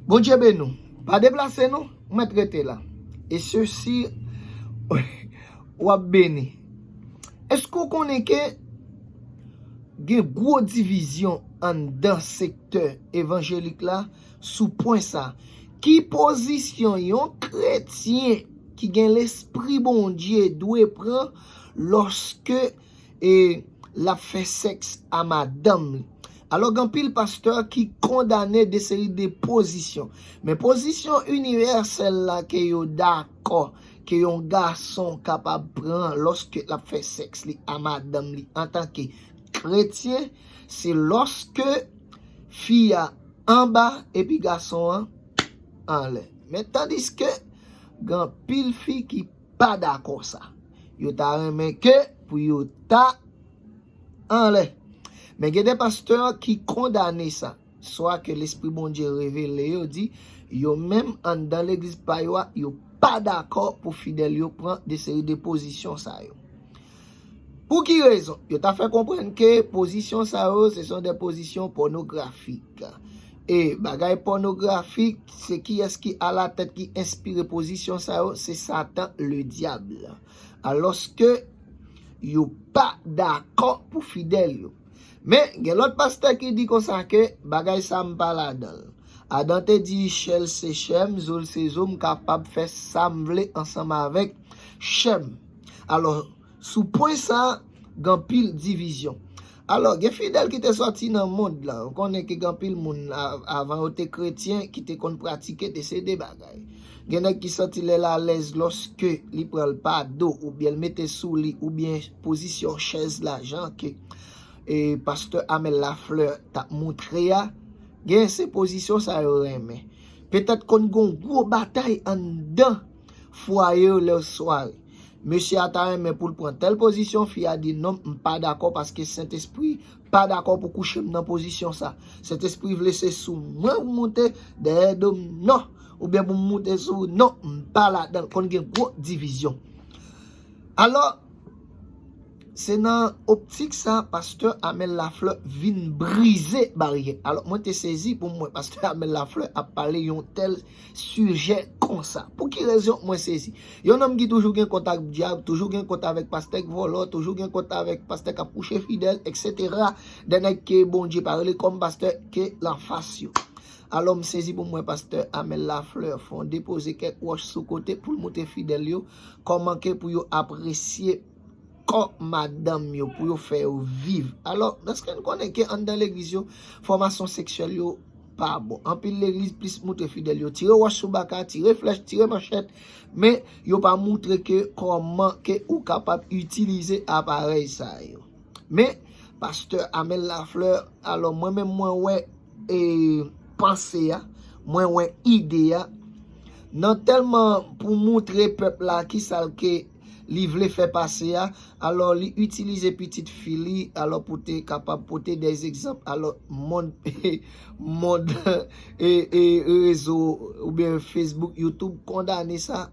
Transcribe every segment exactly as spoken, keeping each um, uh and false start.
Bondye beni w. Pa deplase non, mèt rete la. E sesi, w ap beni. Èske w konnen ke gen gwo divizyon anndan sektè evanjelik la sou pwen sa? Ki pozisyon yon kretyen ki gen Lespri Bondye dwe pran lòske e l ap fè sèks a madanm li? Alò, gen anpil pastè ki kondane de seri de pozisyon. Men pozisyon inivèsèl la ke yo dakò ke yon gason kapab pran lòske l ap fè sèks li a madanm li antanke kretyen, se lòske fi a anba epi gason an anlè. Men tandiske gen anpil fi ki pa dakò sa. Yo ta renmen ke pou yo ta anlè. Men gen de pastè ki kondane sa, swa ke Lespri Bondye revele yo di, yo menm anndan legliz pa yo a, yo pa dakò pou fidèl yo pran de seri de pozisyon sa yo. Pou ki rezon? Yo ta fè konprann ke pozisyon sa yo, se son de pozisyon pònografik. E bagay pònografik, se kiyès ki alatèt ki enspire pozisyon sa yo? Se Satan, le dyab. Alòske yo pa dakò pou fidèl yo. Men, gen lòt pastè ki di konsa ke bagay sa m pa ladan l. Adan te di, chè l se chè m, zo l se zo m, m kapab fè sa m vle ansanm avèk chè m. Alò, sou pwen sa, gen anpil divizyon. Alò, gen fidèl ki te sòti nan mond lan. Ou konnen ke gen anpil moun, a- avan yo te kretyen, ki te konn pratike de se de bagay. Gen nèg ki santi l alèz lòske li pran l pa do, oubyen l mete sou li, oubyen pozisyon chèz la, jan ke e, pastè Amel Lafleur t ap moutre a, gen se pozisyon sa yo renmen. Petèt konn gen yon gwo batay anndan fwaye yo lè sware. Mesye a ta renmen pou l pran tèl pozisyon, fi a di non, m pa dakò paske Sentespri pa dakò pou kouche m nan pozisyon sa. Sentespri vle se sou mwen pou moute dèyè do m non, oubyen pou m moute sou non, m pa ladan l. Konn gen gwo divizyon. Alò, se nan optik sa pastè Amel Lafleur vin brize baryè. Alò, mwen te sezi pou m wè pastè Amel Lafleur ap pale yon tèl sijè konsa. Pou ki rezon mwen sezi? Yon nonm ki toujou gen kont ak dyab, toujou gen kont avèk pastè k vòlò, toujou gen kont avèk pastè k ap kouche fidèl, etsetera. De nèg ke Bondye pa rele kòm pastè ke l anfas yo. Alò, m sezi pou m wè pastè Amel Lafleur fè yon depoze kèk wòch sou kote pou l moutre fidèl yo kòman ke pou yo apresye kò madanm yo, pou yo fè yo viv. Alò, èske n konnen ke anndan legliz yo, fòmasyon seksyèl yo pa bon? Anpil legliz plis moutre fidèl yo tire wòch sou baka, tire flèch, tire manchèt, men yo pa moutre ke kòman ke ou kapab itilize aparèy sa yo. Men, pastè Amel Lafleur, alò mwen menm mwen wè e, panse a, mwen wè ide a. Nan tèlman pou moutre pèp la ki sa l ke li vle fè pase a, alò li itilize pitit fi li, alò pou te kapab pote de egzanp. Alò, mond, mond e, e, rezo oubyen Facebook, YouTube kondane sa.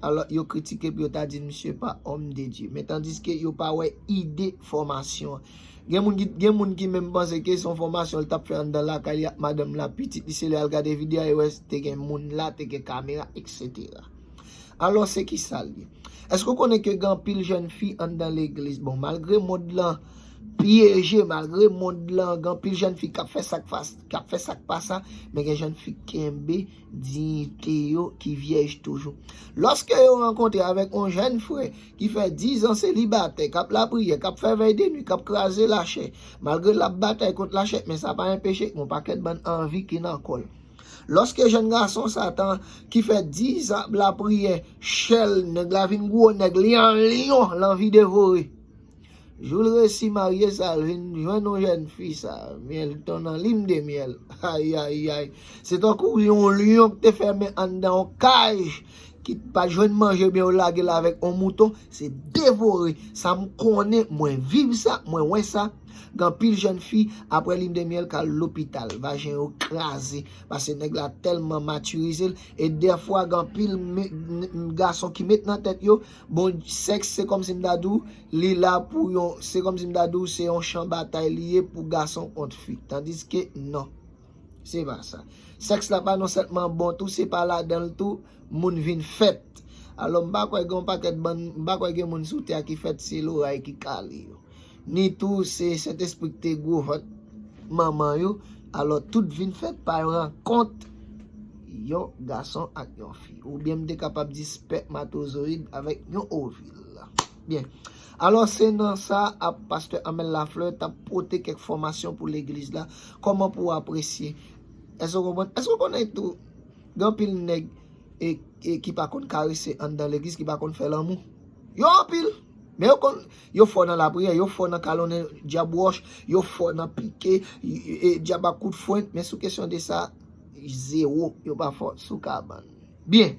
Alò, yo kritike pou yo ta di misye pa homme de Dieu. Men tandiske yo pa wè ide fòmasyon an. Gen moun ki, gen moun ki menm panse ke se yon fòmasyon li t ap fè anndan lakay li ak madanm la, pitit li, se lè al gade videyo a, yo wè te gen moun la, te gen kamera, etsetera. Alò, se ki sa l ye? Èske w konnen ke gen anpil jèn fi anndan legliz? Bon, malgre mond lan pyeje, malgre mond lan gen anpil jèn fi k ap fè sa k fas-, k ap fè sa k pa sa, men gen jèn fi k kenbe diyite yo, ki vyèj toujou. Lòske yo rankontre avèk yon jèn frè ki fè diz an selibatè, k ap lapriyè, k ap fè vèy de nwi, k ap kraze lachè, malgre l ap batay kont lachè, men sa pa enpeche gen yon pakèt bann anvi ki nan kò l. Lòske jèn gason sa tan ki fè diz an ap lapriyè, chè l, nèg la vin gwo nèg, li an lyon, l anvi devore. Jou l resi marye sa, l vin jwenn yon jèn fi sa, myèl ton nan lim de myèl. Ay, ay, ay. Se tankou yon lyon ki te fèmen anndan yon kaj, ki pa t jwenn manje, byen yo lage l avèk yon mouton, se devore. Sa m konnen, mwen viv sa, mwen wè sa. Gen anpil jèn fi, apre lim de myèl, k al lopital, vajen yo kraze, paske nèg la tèlman matirize l, e dèfwa gen anpil me-, n-, gason ki met nan tèt yo, bon, sèks se kòmsi m ta di w, li la pou yon, se kòmsi m ta di w, se yon chan batay li ye pou gason kont fi. Tandiske non. Se pa sa. Sèks la pa non sèlman bon tou, se pa ladan l tou moun vin fèt. Alò, m pa kwè gen yon pakèt bann, m pa kwè gen moun sou tè a ki fèt se loray ki kale yo. Ni tou se Sentespri ki te gwo vant manman yo. Alò, tout vin fèt pa rankont yon gason ak yon fi. Oubyen m te kapab di spèmatozoyid avèk yon ovil. Byen. Alò, se nan sa a pastè Amel Lafleur t ap pote kèk fòmasyon pou legliz la. Kòman pou w apresye? Èske w konprann? Èske w konnen tou, gen anpil nèg e, e ki pa konn karese anndan legliz, ki pa konn fè lanmou? Yo anpil. Men yo konn, yo fò nan lapriyè, yo fò nan kalonnen dyab wòch, yo fò nan pike e, e, dyab ak kout fwent, men sou kesyon de sa, zewo, yo pa fò sou kabann. Byen.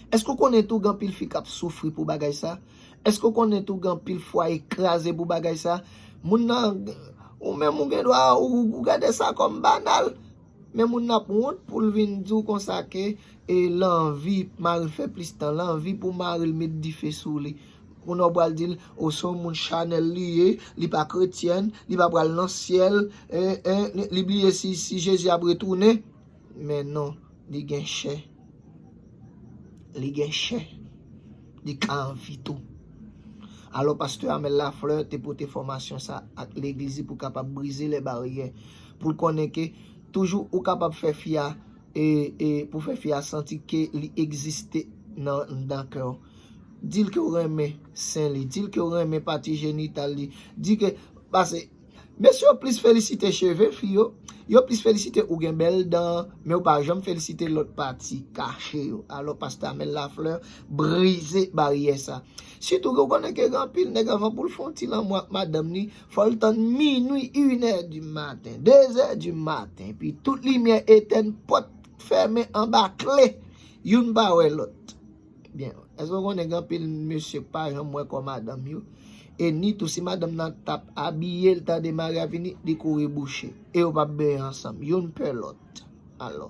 Èske w konnen tou gen anpil fi k ap soufri pou bagay sa? Èske w konnen tou gen anpil fwaye kraze pou bagay sa? Moun nan, ou menm ou gen dwa, ou, ou gade sa kòm banal. Men moun nan ap wont pou l vin di w konsa ke e, l anvi mari l fè plis tan, l anvi pou mari l met dife sou li. Kounye a w pral di l, o, se yon moun chanèl li ye, li pa kretyèn, li pa pral nan syèl, e, e, li, li bliye si, si Jezi ap retounen. Men non, li gen chè. Li gen chè. Li ka anvi tou. Alò, pastè Amel Lafleur te pote fòmasyon sa ak legliz li pou kapab brize lè baryè. Pou l konnen ke toujou ou kapab fè fi a, e, e, pou fè fi a santi ke li egziste nan, nan kè w. Di l ke w renmen sen li. Di l ke w renmen pati jenital li. Di ke, pase, mesye yo plis felisite cheve fi yo. Yo plis felisite ou gen bèl dan, men yo pa janm felisite lòt pati kache yo. Alò, pastè Amel Lafleur brize baryè sa. Sitou ke w konnen ke gen anpil nèg, anvan pou l fè yon ti lanmou ak madanm li, fò l tann minui, inè di maten, dezè di maten, epi tout limyè etèn, pòt fèmen anba kle, youn pa wè lòt. Byen, èske w konnen gen anpil mesye k pa janm wè kò madanm yo? E ni tou, si madanm nan t ap abiye, l tande mari a vini, li kouri bouche. E yo p ap benyen ansanm. Youn pè lòt. Alò.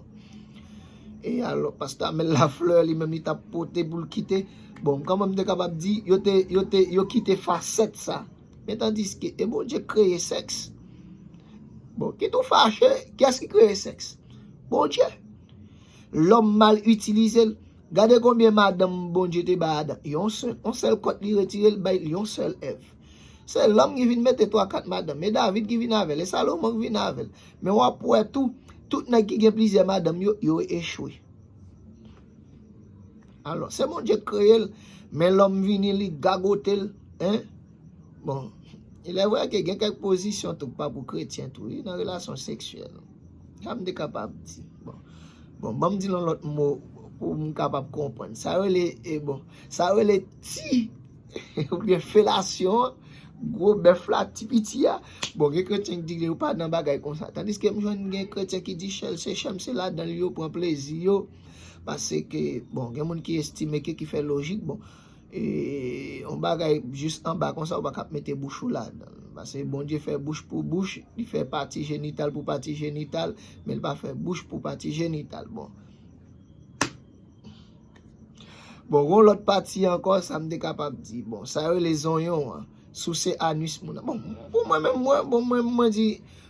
E alò, pastè Amel Lafleur, li menm, li t ap pote pou l kite. Bon, kòman m te kapab di, yo te, yo te, yo kite fasèt sa. Men tandiske, e Bondye k kreye sèks. Bon, kit ou fache, kiyès ki kreye sèks? Bondye. Lòm mal itilize l. Gade konbyen madanm Bondye te bay Adan. Yon sèl, yon sèl kòt li retire, l bay l yon sèl Èv. Se lòm ki vin mete twa kat madanm. E David ki vin avè l. E Salomon ki vin avè l. Men w ap wè tou, tout nèg ki gen plizyè madanm yo, yo echwe. Alò, se Bondye k kreye l, men lòm vini, li gagote l, en? Bon, il est vrai ke gen kèk pozisyon tou k pa pou kretyen tou, wi, nan relasyon seksyèl. Sa m te kapab di. Bon, bon, ban m di l yon lòt mo pou m kapab konprann. Sa yo rele, e bon, sa yo rele ti, oubyen felasyon an, gwo bèf la, ti piti a. Bon, gen kretyen ki di yo pa nan bagay konsa. Tandiske m jwenn gen kretyen ki di chè l se chè m, se ladan l yo pran plezi yo. Paske, bon, gen moun ki estime ke ki fè lojik, bon, e, yon bagay jis anba konsa, ou pa ka ap mete bouch ou ladan l. Paske Bondye fè bouch pou bouch, li fè pati jenital pou pati jenital, men l pa fè bouch pou pati jenital. Bon. Bon, gon lòt pati ankò, sa m te kapab di. Bon, sa yo rele zonyon an, souse anus moun nan. Bon, pou mwen menm, mwen, bon, mwen, mwen di,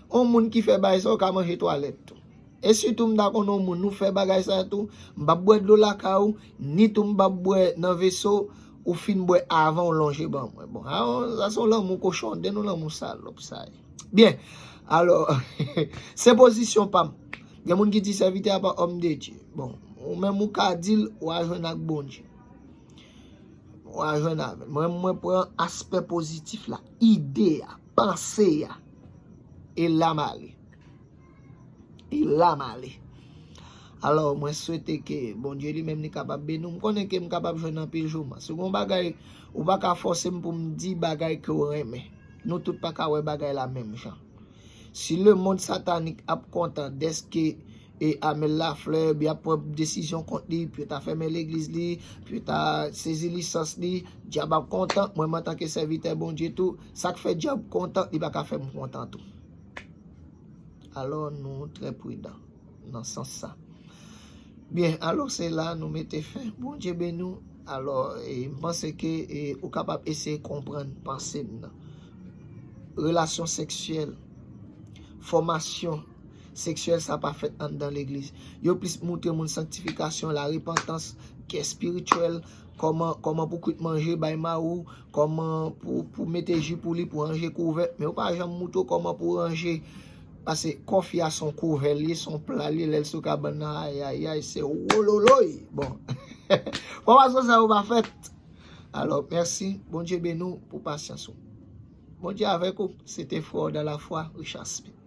yon moun ki fè bagay sa, ou ka manje twalèt tou. E sitou, m ta konn yon moun, nou fè bagay sa tou, m p ap bwè dlo lakay ou, ni tou m p ap bwè nan veso, ou fin bwè avan w lonje ban mwen. Bon, sa, sa se yon lanmou kochon, de nou lanmou salòp sa ye. Byen, alò, se pozisyon pa m. Gen moun ki di sèvitè a pa òm de Dye. Bon, ou menm ou ka di l, w a jwenn ak Bondye. W a jwenn avè l. Mwen, mwen pran aspè pozitif la, ide a, panse a. E la m ale. E la m ale. Alò, mwen swete ke Bondye li menm li kapab beni w. M konnen ke m kapab jwenn anpil jouman. Si gon bagay, ou pa ka fòse m pou m di bagay ke w renmen. Nou tout pa ka wè bagay la menm jan. Si lemonn satanik ap kontan dèske e Amel Lafleur, y ap pran desizyon kont li, pou yo ta fèmen legliz li, pou yo ta sezi lisans li, dyab ap kontan, mwen, antanke sèvitè Bondye tou, sa k fè dyab kontan, li pa ka fè m kontan tou. Alò, nou trè pridan nan sans sa. Byen, alò, se la nou mete fen. Bondye beni w. Alò, e, m panse ke, e, ou kapab eseye konprann panse m nan. Relasyon seksyèl, fòmasyon, seksyèl sa pa fèt anndan legliz. Yo plis moutre moun sanktifikasyon, larepantans, gè espirityèl, kòman, kòman pou kwit manje bay mari w, kòman pou, pou mete ji pou li, pou ranje kouvèt. Men yo pa janm moutre w kòman pou ranje. Paske kò fi a se yon kouvè li ye, se yon pla li ye, lè l sou kabann nan, ayayay, se wololoy. Bon. Fòmasyon sa yo pa fèt. Alò, mèsi. Bondye beni w pou pasyans ou. Bondye avèk ou. Se te frè w dans la foi, Richard Smith.